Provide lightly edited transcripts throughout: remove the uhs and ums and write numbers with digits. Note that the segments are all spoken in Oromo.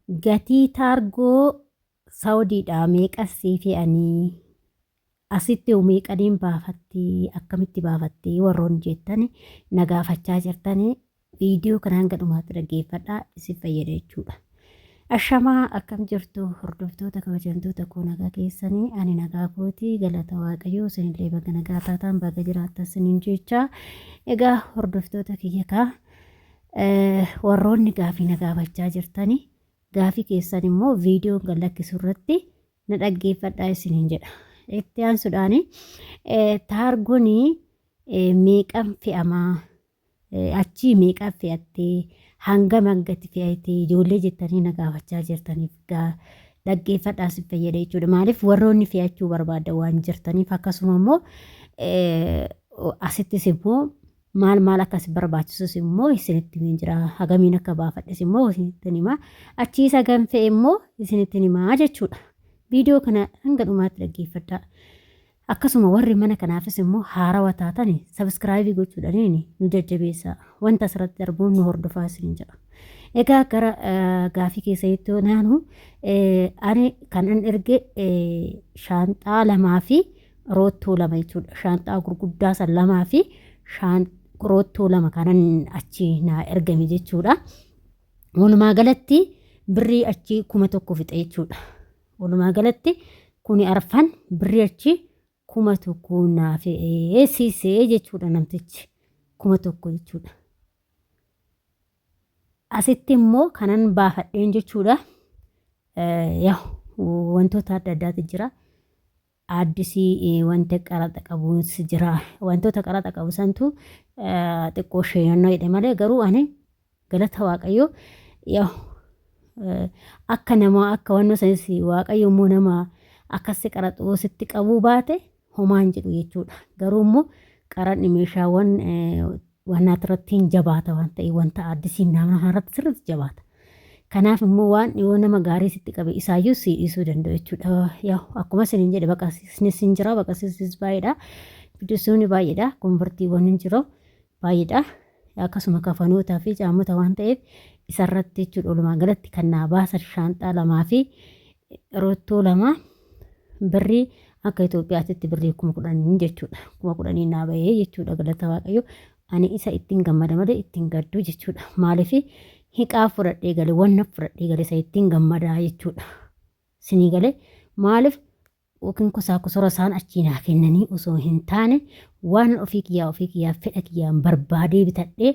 Gatii taargoo Saawudiidhaa meeqa sii fe'anii asitti hoo meeqaniin baafatti akkamitti baafatti warroonni jettani na gaafachaa jirtani viidiyoo kana hanga dhumaatti dhaggeeffadhaa isin fayyada jechuudha. Ashamaa akkam jirtu hordoftoota kabajamtoota koo nagaa keessanii ani nagaa kooti galata waaqayyoo isinillee baga nagaa taataan baga jiraattan isiniin jecha egaa hordoftoota kiyya kaa warroonni gaafii na gaafachaa jirtani gaafii keessan immoo viidiyoon gad lakkisu irratti na dhaggeeffadhaa isiniin jedha. Itti aansuudhaan taargoon meeqan fe'amaa achii meeqan fe'attee hangam hangatti fe'attee ijoollee jettanii na gaafachaa jirtaniif dhaggeeffadhaa isin fayyada jechuudha. Maaliif warroonni fe'achuu barbaadan waan jirtaniif akkasuma immoo asittis immoo maal maal akka isin barbaachisus immoo isinitti himeen jira. Hagamiin akka baafadhes immoo isinitti hima. Achiis hagam fe'e immoo isinitti himaa jechuudha. Viidiyoo kana hanga dhumaatti dhaggeeffadhaa. Akkasuma warri mana kanaafis immoo haarawa taatan sabiskiraayibii gochuudhaan nu jajjabeessaa. Wanta asirratti darbuun nu hordofaa isiniin jedha. Egaa gara gaafii keessanitti yoo naanu ani kanan erge shaanxaa lamaa fi roottoo lama jechuudha. Shaanxaa gurguddaa san lamaa fi roottoo lama kanan achi naa ergame jechuudha. Walumaa galatti birrii achi 1000 fixe jechuudha. Walumaa galatti kuni arfan birrii achi 1000 naa fe'ee siisee jechuudha namtichi 1000 jechuudha. Asitti immoo kanan baafadheen jechuudha. Yaa wantoota adda addaatu jira. Aaddisii wanta qaraxa qabus jira. Wantoota qaraxa qabu santu xiqqoo sheeyannoo jedhe malee garuu ani galata waaqayyoo yaa akka namaa akka wannoo sanis waaqayyo immoo nama akkasi qaraxuu sitti qabuu baate homaan jedhu jechuudha. Garuu immoo qaraxni meeshaawwan wannaati irratti hin jabaata waan ta'eef wanta aaddisii nama irratti sirriitti jabaata. Kanaaf immoo waan dhiyoo nama gaarii sitti qabe isaayyuu si dhiisuu danda'u jechuudha. Yaa akkuma isiniin jedhe baqasiisnis hin jira baqasiisnis baay'eedha. Biddisuun baay'eedha. Konvertiiwwan hin jiru baay'eedha. Akkasuma kafanootaa fi caamota waan ta'eef isarratti jechuudha walumaa galatti kan naa baasan shaanxaa lamaa fi roottoo lama birrii akka Itoophiyaatitti birrii 10,000 jechuudha. 10,000 naa bahee jechuudha galata waaqayyo. Ani isa ittiin gammada malee ittiin gaddu jechuudha. Maaliif hiqaa fudhadhee gale wanna fudhadhee gale isa ittiin gammadaa jechuudha. Sinii galee maaliif yookiin kosaa kosora isaan achii naa kennanii osoo hin taane waan ofii kiyyaa ofii kiyyaa fedha kiyyaan barbaadee bitadhee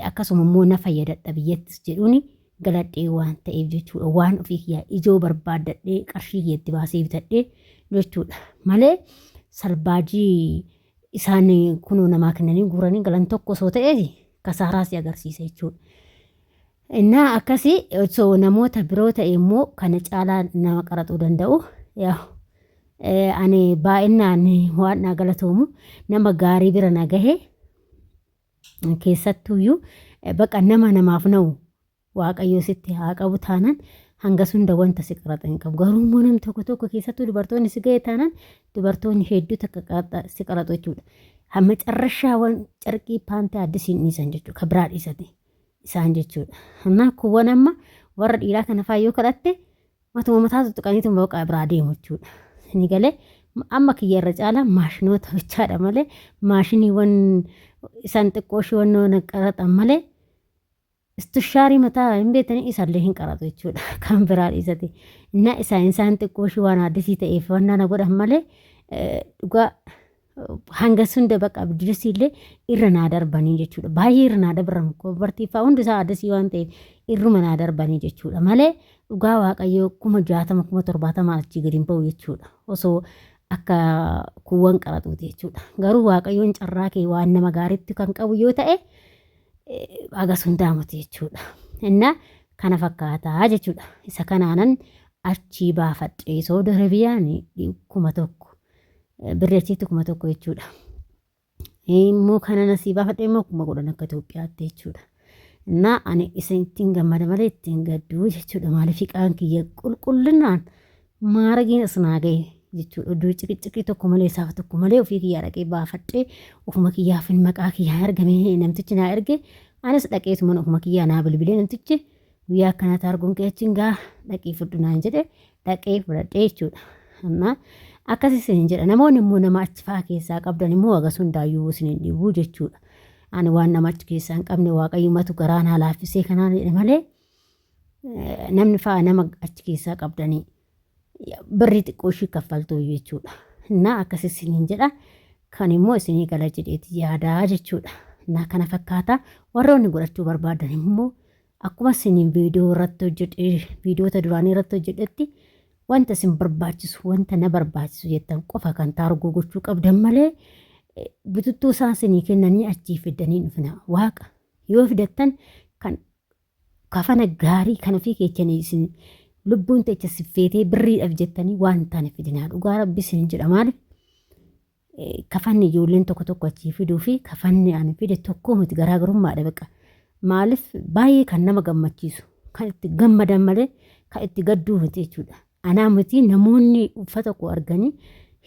akkasuma immoo na fayyadadha biyyattis jedhuuni galadhee waan ta'eef jechuudha. Waan ofii kiyyaa ijoo barbaaddadhee qarshii kiyyatti baasee bitadhee jechuudha. Malee salbaajii isaan kunoo namaa kennanii guuranii galan tokko osoo ta'eeti kasaaraa si agarsiisa jechuudha. Innaa akkasii osoo namoota biroo ta'e immoo kana caalaa nama qaraxuu danda'u. Yaa ani baay'inaan waan naa galatoomu nama gaarii bira na gahe keessattuuyyuu baqa nama namaaf na'u waaqayyo sitti haa qabu taanaan hangas hunda wanta si qaraxa hin qabu. Garuu immoo namni tokko tokko keessattuu dubartoonni si ga'e taanaan dubartoonni hedduu takka qaraxa si qaraxu jechuudha. Hamma carrashaa waan carqii paantii addisiin dhiisan jechuudha. Ka biraa dhiisate isaan jechuudha. Innaa kuuwwan amma warra dhiiraa kana faa yoo kadhatte matuma mataa tuttuqaniitu baqa biraa deemu jechuudha. Ni galee amma kiyya irra caalaa maashinoota bichaadha malee maashiniiwwan isaan xiqqoo ishee wannoo qaraxan malee Istushaarii mataa hin beektanii isallee hin qaraxu jechuudha. Kan biraa dhiisate. Innaa isaan isaan xiqqoo ishii waan addisii ta'eef wannaa na godhan malee dhugaa hanga sunda baqa abdisii illee irra naa darbanii jechuudha. Baay'ee irra naa darban konvartii fa'aa hundi isaa addisii waan ta'eef irruma naa darbanii jechuudha. Malee dhugaa waaqayyoo 60,000 70,000 achii gadi hin ba'u jechuudha. Osoo akka kuuwwan qaraxuuti jechuudha. Garuu waaqayyoon carraa kee waan nama gaariitti kan qabu yoo ta'e hagas hundaa miti jechuudha. Innaa kana fakkaataa jechuudha. Isa kanaanan achii baafadhe Saudi Arabiyaan 1000 birri achiitti 1000 jechuudha. Immoo kanan asii baafadhe immoo 10,000 akka Itoophiyaatti jechuudha. Innaa ani isa ittiin gammada malee ittiin gadduu jechuudha. Maaliif hiqaan kiyya qulqullinaan Maaragiin as naa gahe jechuudha. Iddoo ciqiciqii tokko malee saafa tokko malee ofii kiyyaa dhaqee baafadhee ofuma kiyyaaf maqaa kiyyaan argame namtichi naa erge anis dhaqeetuma ofuma kiyyaa naa bilbilee namtichi Guyyaa akkanaa taargoon kee achiin gaa dhaqii fudhu naan jedhe dhaqee fudhadhee jechuudha. Amma akkas isiniin jedha namoonni immoo nama achi fa'aa keessaa qabdan immoo hagas hundaayyuu isin hin dhibuu jechuudha. Ani waan nama achi keessaa hin qabne waaqayyumatu garaa naa laaffisee kanaan jedhe malee namni fa'aa nama achi keessaa qabdanii birrii xiqqoo ishii kaffaltuu jechuudha. Innaa akkas isiniin jedha kan immoo isinii gala jedheeti yaadaa jechuudha. Innaa kana fakkaata warroonni godhachuu barbaadan immoo akkuma isiniin viidiyoo irratti hojjedhe viidiyoota duraanii irratti hojjedhetti wanta isin barbaachisu wanta na barbaachisu jettan qofa kan taargoo gochuu qabdan malee bututtuu isaan isinii kennanii achii fiddanii dhufna waaqa yoo fidattan kan kafana gaarii kan ofii keechanii isin lubbuun teecha siffeetee birriidhaaf jettanii waan hin taane fidinaa dhugaa rabbi isin jedha maaliif kafanni ijoolleen tokko tokko achii fiduu fi kafanni ani fide tokko miti garaagarummaadha baqa maaliif baay'ee kan nama gammachiisu kan itti gammadan malee kan itti gadduu miti jechuudha anaa miti namoonni uffata koo arganii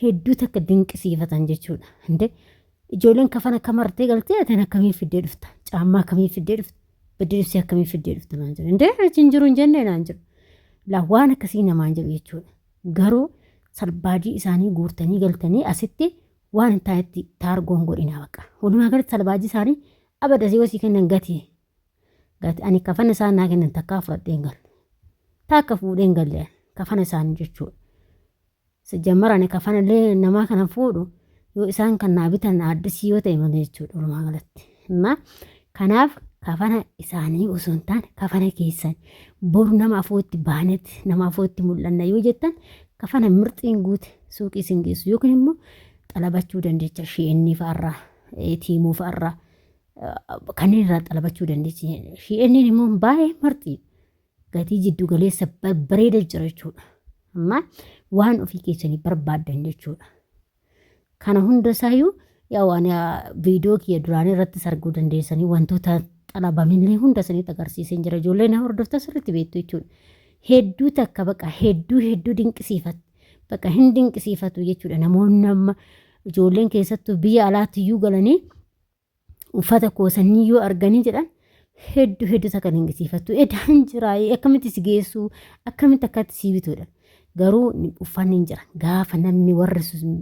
hedduu takka dinqisiifatan jechuudha Inde ijoolleen kafana akka martee galtee ati akkamii fiddee dhufta caammaa akkamii fiddee dhufta Baddi akkamii fiddee dhufte naan jedhu. Indee achi hin jiru hin jenne naan jedhu. Laa waan akkasii namaan jedhu jechuudha. Garuu salbaajii isaanii guurtanii galtanii asitti waan hin taanetti taargoon godhinaa baqa. Walumaa galatti salbaajii isaanii abada si wasii kennan gatii. Gati ani kafana isaan naa kennan takkaa fudhadhee hin galle. Takka fuudhee hin galle kafana isaanii jechuudha. Sijjammar ani kafana illee namaa kana fuudhu yoo isaan kan naa bitan addisii yoo ta'e malee jechuudha walumaa galatti. Innaa kanaaf kafana isaanii osoo hin taane kafana keessan boru nama afootti baanetti nama afootti mul'anna yoo jettan kafana mirxiin guute suuqii isin geessu yookiin immoo xalabachuu dandeecha shi'ennii fa'arraa tiimuu fa'arraa kanneen irraa xalabachuu dandeechi. Shi'enniin immoo baay'ee marxii gatii jiddu galeessa babbareeda jira jechuudha. Amma waan ofii keessanii barbaaddan jechuudha. Kana hunda isaayyuu yaa waan viidiyoo kiyya duraanii irrattis arguu dandeessanii wantoota xalabamillee hunda isinitti agarsiiseen jira. Ijoollee na hordoftan sirriitti beektu jechuudha. Hedduu takka baqa hedduu hedduu dinqisiifatu. Baqa hin dinqisiifatu jechuudha. Namoonni amma ijoolleen keessattuu biyya alaatti iyyuu galanii uffata koo sanyii yoo arganii jedhan hedduu hedduu takka dinqisiifattu. Edaan jira akkamitti si geessu akkamitti akkatti si bituudha. Garuu uffanni hin jira. Gaafa namni warri sun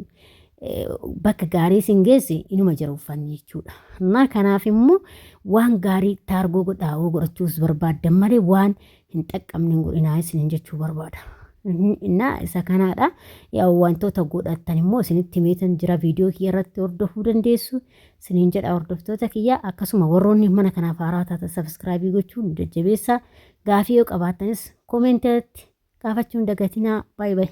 bakka gaarii sin geesse inuma jira uffanni jechuudha. Na kanaaf immoo waan gaarii taargoo godhaa yoo godhachuus barbaaddan malee waan hin xaqqabne hin godhinaa isinin jechuu barbaada. Innaa isa kanaadha. Yaa wantoota godhattan immoo isinitti himeetan jira viidiyoo kiyya irratti hordofuu dandeessu. Isiniin jedha hordoftoota kiyya akkasuma warroonni mana kanaaf haaraa taatan sabiskiraabii gochuun jajjabeessaa. Gaafii yoo qabaattanis koomeentiirratti gaafachuu hin dagatinaa. Baay baay.